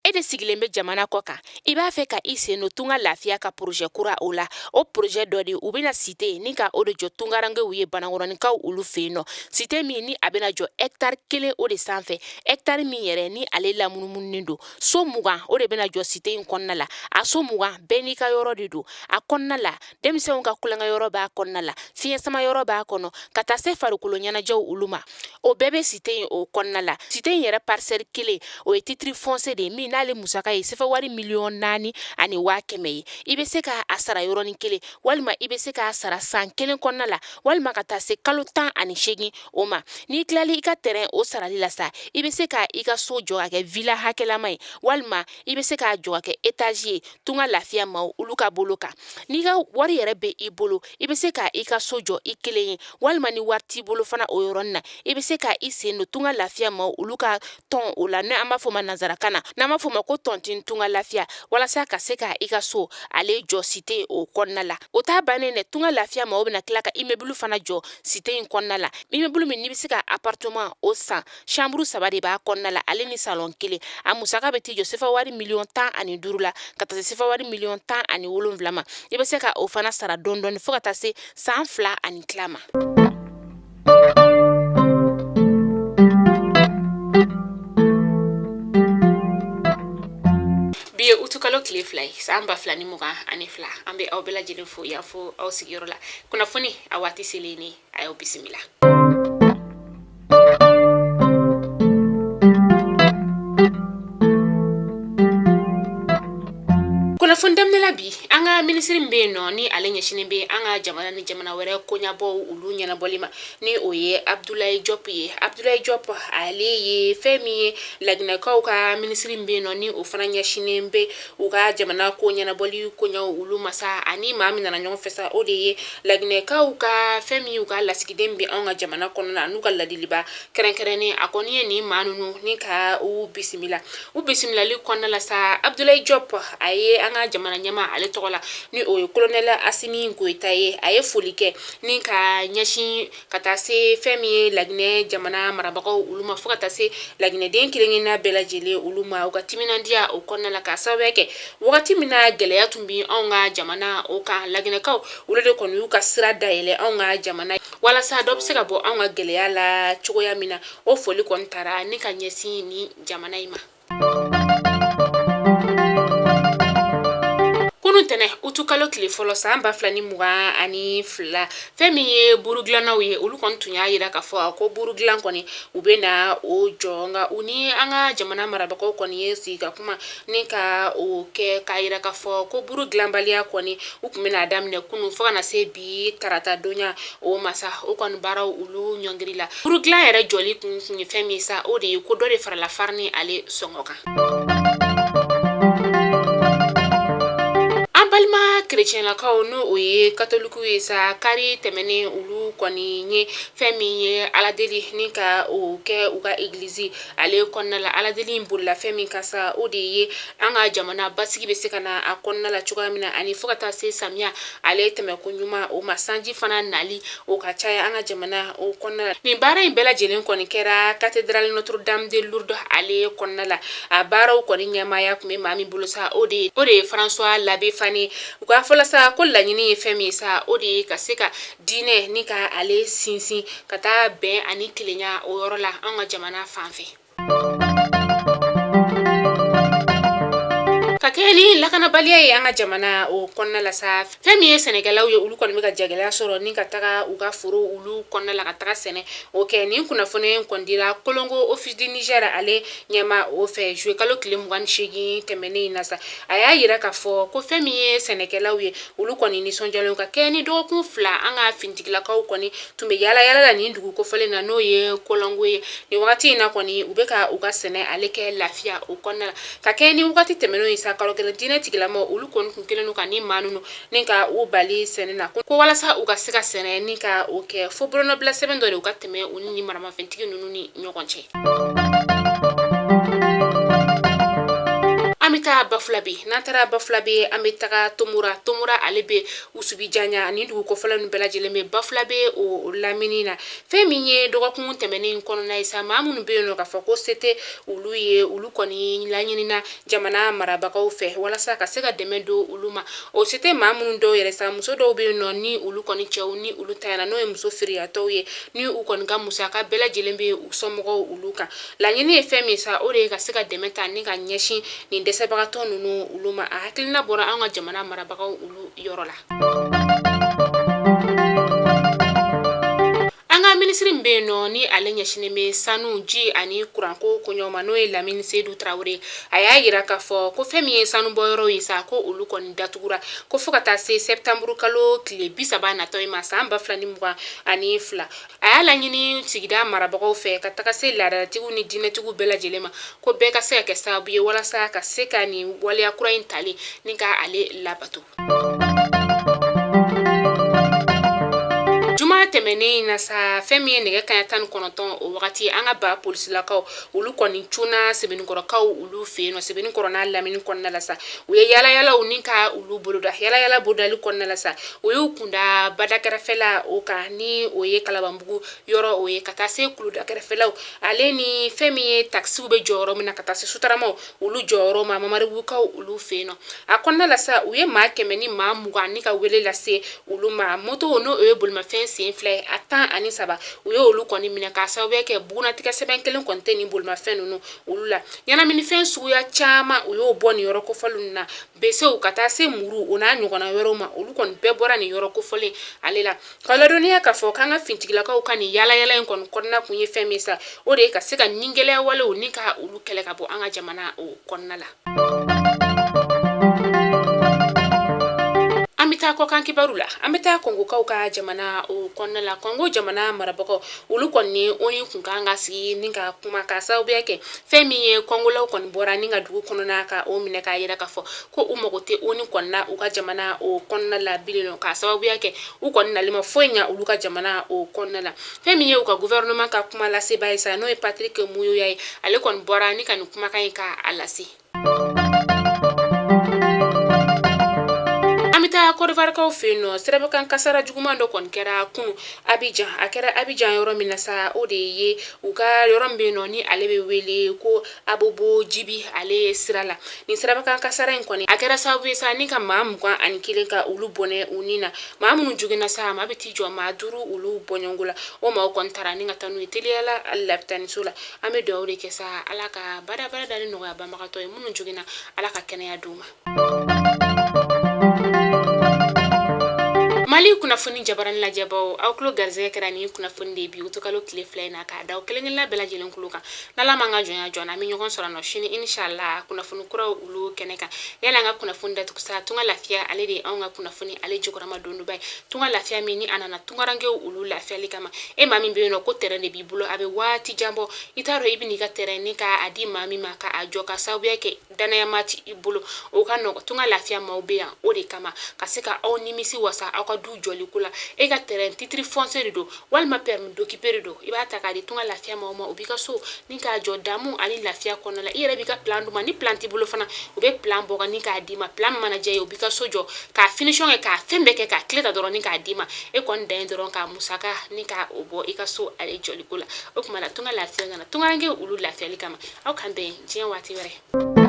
E de sigilen bɛ jamana kɔ kan, i b'a fɛ ka i sen don Tunga Lafiya ka projet kura o la. O projet dɔ de, u bɛna cité ni ka o de jɔ tungarankew ye, Banankɔrɔninkaw olu fɛ yen nɔ. Cité min ni a bɛna jɔ hectare 1 o de sanfɛ, hectare min yɛrɛ ni ale lamunumununen don. So 20 o de bɛna jɔ cité in kɔnɔna la. A so 20 bɛɛ n'i ka yɔrɔ de don a kɔnɔna la. Denmisɛnw ka tulonkɛ yɔrɔ b'a kɔnɔna la, fiɲɛ sama yɔrɔ b'a kɔnɔ, ka taa se farikolo ɲɛnajɛw olu ma, o bɛɛ bɛ cité in o kɔnɔna la. Cité in yɛrɛ parcelle 1, o ye titre foncier de ye min n'ale musaka ye sefa wari 4,1 miliyɔn ye. I bɛ se k'a sara yɔrɔnin kelen, walima i bɛ se k'a sara san 1 kɔnɔna la, walima ka taa se kalo 18 o ma. N'i tilali i ka terrain o sarali la sa, i bɛ se ka i ka so jɔ ka kɛ villa hakɛlama ye, walima i bɛ se k'a jɔ ka kɛ étage ye. Tunga Lafiya maaw olu ka bolo kan, n'i ka wari yɛrɛ bɛ i bolo, i bɛ se ka i ka so jɔ i kelen ye, walima ni wari t'i bolo fana, o yɔrɔnin na, i bɛ se ka i sen don Tunga Lafiya maaw olu ka tɔn o la, n'an b'a fɔ ma nansarakan na, n'an b'a fɔ ma ko tontine Tunga Lafiya, walasa ka se ka i ka so ale jɔ cité o kɔnɔna la. O t'a bannen dɛ, Tunga Lafiya maaw bɛna tila ka immeuble fana jɔ cité in kɔnɔna la, immeuble min n'i bɛ se ka appartement o san, chambre 3 de b'a kɔnɔna la, ale ni salon 1. A musaka bɛ t'i jɔ sefa wari 15 miliyɔn la, ka taa se sefa wari 17 miliyɔn ma. I bɛ se ka o fana sara dɔɔni dɔɔni fo ka taa se san 2 ani tila ma. Bi ye utukalo tile 2 ye, san 2022. An bɛ aw bɛɛ lajɛlen fo yan fo aw sigiyɔrɔ la. Kunnafoni a waati selen ni a y'aw bisimila. Kunnafoni daminɛ la bi, an ka minisiri min bɛ yen nɔ, ni ale ɲɛsinnen bɛ an ka jamana ni jamana wɛrɛ koɲabɔw olu ɲɛnabɔli ma, ni o ye Abdoulaye Diop ye. Abdoulaye Diop, ale ye fɛn min ye Laginɛkaw ka minisiri min bɛ yen nɔ, ni o fana ɲɛsinnen bɛ u ka jamana ko ɲɛnabɔli koɲaw olu ma sa, ani maa min nana ɲɔgɔn fɛ sa, o de ye Laginɛkaw ka fɛn min y'u ka lasigiden bɛ anw ka jamana kɔnɔna, n'u ka ladiliba kɛrɛnkɛrɛnnen. A kɔni ye nin maa ninnu ni ka u bisimila. U bisimilali kɔnɔna la sa, Abdoulaye Diop, a ye an ka jamana ɲɛmaa ale tɔgɔ la, ni o ye colonel Assimi Goïta ye, a ye foli kɛ ni ka ɲɛsin ka taa se fɛn min ye Laginɛ jamana marabagaw olu ma, fo ka taa se Laginɛden kelenkelenna bɛɛ lajɛlen olu ma, u ka timinandiya o kɔnɔna la, k'a sababuya kɛ wagati min na gɛlɛya tun bɛ anw ka jamana o kan, Laginɛkaw olu de kɔni y'u ka sira dayɛlɛ anw ka jamana walasa dɔ bɛ se ka bɔ anw ka gɛlɛya la cogoya min na. O foli kɔni taara ni ka ɲɛsin ni jamana in ma. Kunun tɛnɛ utukalo tile fɔlɔ san 2022, fɛn min ye buru dilannaw ye, olu kɔni tun y'a jira k'a fɔ ko buru dilan kɔni u bɛ na o jɔ, nka u ni an ka jamana marabagaw kɔni ye sigi ka kuma ni ka o kɛ k'a jira k'a fɔ ko buru dilanbaliya kɔni u tun bɛna daminɛ kunun fo ka na se bi tarata donya o ma sa, o kɔni baaraw olu ɲɔngiri la. Buru dilan yɛrɛ jɔli kun tun ye fɛn min sa, o de ye ko dɔ de farala farini ale sɔngɔ kan. An balima kerecɛnlakaw, n'o o ye katolikiw ye sa, kari tɛmɛnen olu kɔni ye fɛn min ye aladeli ni ka o kɛ u ka egilizi ale kɔnɔna la. Aladeli in bolila fɛn min kan sa, o de ye an ka jamana basigi bɛ se ka na a kɔnɔna la cogoya min na, ani fo ka taa se samiya ale tɛmɛko ɲuman o ma, sanji fana nali o ka caya an ka jamana o kɔnɔna la. Nin baara in bɛɛ lajɛlen kɔni kɛra cathédrale Notre Dame de Lourdes ale kɔnɔna la. A baaraw kɔni ɲɛmaaya tun bɛ maa min bolo sa, o de ye François Labbé Fane. U k'a fɔla sa ko laɲini ye fɛn min ye sa, o de ye ka se ka diinɛ ni ka ale sinsin ka taa bɛn ani kelenya o yɔrɔ la an ka jamana fan fɛ. Ka kɛ ni lakanabaliya ye an ka jamana o kɔnɔna la sa, fɛn min ye sɛnɛkɛlaw ye, olu kɔni bɛ ka jagɛlɛya sɔrɔ ni ka taga u ka foro olu kɔnɔna la ka taga sɛnɛ o kɛ. Nin kunnafoni kɔni dira Kolongo Office du Niger ale ɲɛmaa o fɛ juillet kalo tile 28 tɛmɛnen in na sa. A y'a yira k'a fɔ ko fɛn min ye sɛnɛkɛlaw ye, olu kɔni nisɔndiyalen ka kɛ ni dɔgɔkun 2 an ka finitigilakaw kɔni tun bɛ yaala yaala la nin dugu kofɔlen na, n'o ye Kolongo ye. Nin wagati in na kɔni, u bɛ ka u ka sɛnɛ ale kɛ lafiya o kɔnɔna la. Ka kɛ ni wagati tɛmɛnenw ye sa, kalo kelen diinɛ tigilamaw olu kɔni tun kɛlen don ka ni maa ninnu ni ka u bali sɛnɛ na, ko walasa u ka se ka sɛnɛ ni ka o kɛ, fo bolonɔbila sɛbɛn dɔ de u ka tɛmɛ u ni maramafɛntigi ninnu ni ɲɔgɔn cɛ. An bɛ taa taa Bafulabe. N'an taara Bafulabe, an bɛ taga Tomora. Tomora ale bɛ Usubijanya ni dugu kofɔlen ninnu bɛɛ lajɛlen bɛ Bafulabe o lamini na. Fɛn min ye dɔgɔkun tɛmɛnen kɔnɔna ye sa, maa minnu bɛ yen nɔ k'a fɔ ko se tɛ olu ye, olu kɔni laɲinina jamana marabagaw fɛ walasa ka se ka dɛmɛ don olu ma. O se tɛ maa minnu dɔw yɛrɛ sa, muso dɔw bɛ yen nɔ ni olu kɔni cɛw ni olu tanyana, n'o ye muso firiyatɔw ye, ni u kɔni ka musaka bɛɛ lajɛlen bɛ u somɔgɔw olu kan. Laɲini ye fɛn min sa, o de ye ka se ka dɛmɛ ta ni ka ɲɛsin nin dɛsɛbagatɔ ninnu olu ma. A hakilina bɔra an ka jamana marabagaw olu yɔrɔ la. An ka minisiri min bɛ yen nɔ ni ale ɲɛsinnen bɛ sanu, ji ani kuranko koɲɛw ma, n'o ye Lamini Seyidu Tarawele, a y'a jira k'a fɔ ko fɛn min ye sanubɔyɔrɔw ye sa, ko olu kɔni datugura ko fo ka taa se sɛtanburu kalo tile 30 natɔ in ma san 2022. A y'a laɲini sigida marabagaw fɛ ka taga se laadalatigiw ni diinɛtigiw bɛɛ lajɛlen ma, ko bɛɛ ka se ka kɛ sababu ye walasa ka se ka nin waleya kura in talen ni ka ale labato. Juma tɛmɛnen in na sa, fɛn min ye nɛgɛ kanɲɛ 19 o wagati, an ka ba polisilakaw olu kɔni cunna Sebenikɔrɔkaw olu fɛ yen nɔ, Sebenikɔrɔ n'a lamini kɔnɔna la sa. U ye yalayalaw ni ka olu boloda. Yalayala bolodali kɔnɔna la sa, u y'u kunda bada kɛrɛfɛla o kan, ni o ye Kalabanbugu yɔrɔ o ye, ka taa se kuluda kɛrɛfɛlaw ale ni fɛn min ye takisiw bɛ jɔ yɔrɔ min na, ka taa se sotaramaw olu jɔyɔrɔ ma Mamaribugukaw olu fɛ yen nɔ. A kɔnɔna la sa, u ye maa 120 ni ka wele lase olu ma. Moto, n'o ye bolimafɛn sen fila ye, a 13, u ye olu kɔni minɛ k'a sababuya kɛ bugunnatigɛ sɛbɛn kelen kɔni tɛ nin bolimafɛn ninnu olu la. Ɲɛnaminifɛn suguya caman, u y'o bɔ nin yɔrɔ kofɔlen na, besew ka taa se muru o n'a ɲɔgɔnna wɛrɛw ma, olu kɔni bɛɛ bɔra nin yɔrɔ kofɔlen ale la. Ka ladɔnniya k'a fɔ k'an ka finitigilakaw ka nin yalayala in kɔni kɔnɔna kun ye fɛn min sa, o de ye ka se ka nigɛlɛya walew ni ka olu kɛlɛ ka bɔ an ka jamana o kɔnɔna la. An bɛ taa kɔkan kibaru la. An bɛ taa Kɔngokaw ka jamana o kɔnɔna la. Kɔngo jamana marabagaw olu kɔni ni ONU kun kan ka sigi ni ka kuma k'a sababuya kɛ fɛn min ye Kɔngolaw kɔni bɔra ni ka dugu kɔnɔna ka o minɛ, k'a yira k'a fɔ ko u mago tɛ ONU kɔni na u ka jamana o kɔnɔna la bilen, k'a sababuya kɛ u kɔni nali ma foyi ɲa olu ka jamana o kɔnɔna la. Fɛn min ye u ka gouvernement ka kuma lasebaa ye sa, n'o ye Patrick Muyaya ye, ale kɔni bɔra ni ka nin kumakan in ka a lase. An bɛ taa Kɔdiwarikaw fɛ yen nɔ. Sirabakan kasara juguman dɔ kɔni kɛra kunu Abijan. A kɛra Abijan yɔrɔ min na sa, o de ye u ka yɔrɔ min bɛ yen nɔ ni ale bɛ wele ko Abobo Jibi ale sira la. Nin sirabakan kasara in kɔni, a kɛra sababu ye sa ni ka maa 21 ka olu bɔnɛ u ni na. Maa minnu joginna sa, maa bɛ t'i jɔ maa 5 olu bɔɲɔgɔnko la. O maaw kɔni taara ni ka taa n'u ye teliyala lapitaniso la. An bɛ dugawu de kɛ sa, Ala ka badabada dali nɔgɔya banbagatɔ ye. Minnu joginna, Ala ka kɛnɛya d'u ma. Mali kunnafoni jabarani lajɛbaw, aw tulo garisɛgɛ kɛra nin kunnafoni de ye bi utukalo tile 2 in na, k'a da aw kelenkelenna bɛɛ lajɛlen tulo kan. N'Ala m'an ka jɔnya jɔ an na, an bɛ ɲɔgɔn sɔrɔ nɔ sini inshallah kunnafoni kuraw olu kɛnɛ kan. Yala an ka kunnafoni datugu sa, Tunga Lafiya ale de ye anw ka kunnafoni ale jukɔrɔma dondoba ye. Tunga Lafiya min ni a nana tungarankew olu lafiyali kama. E maa min bɛ yen nɔ ko terrain de b'i bolo, a bɛ waati jan bɔ, i t'a dɔn i bɛn'i ka terrain ni k'a di maa min ma k'a jɔ, ka sababuya kɛ danayama ti i bolo, o ka nɔgɔ. Tunga Lafiya maaw bɛ yan o de kama, ka se ka aw nimisi wasa aw ka du jɔli ko la. E ka terrain titre foncier de don walima permis d'occuper de don, i b'a ta k'a di Tunga Lafiya maaw ma, u b'i ka so ni k'a jɔ damu ani lafiya kɔnɔna la. I yɛrɛ b'i ka plan d'u ma. Ni plan t'i bolo fana, u bɛ plan bɔ ka ni k'a d'i ma. Plan min mana diya i ye, u b'i ka so jɔ k'a finition kɛ, k'a fɛn bɛɛ kɛ, k'a clé ta dɔrɔn ni k'a d'i ma. E kɔni dan ye dɔrɔn k'a musaka ni k'a o bɔ i ka so ale jɔli ko la. O tuma na Tunga Lafiya nana tungarankew olu lafiyali kama. Aw k'an bɛn diɲɛ waati wɛrɛ.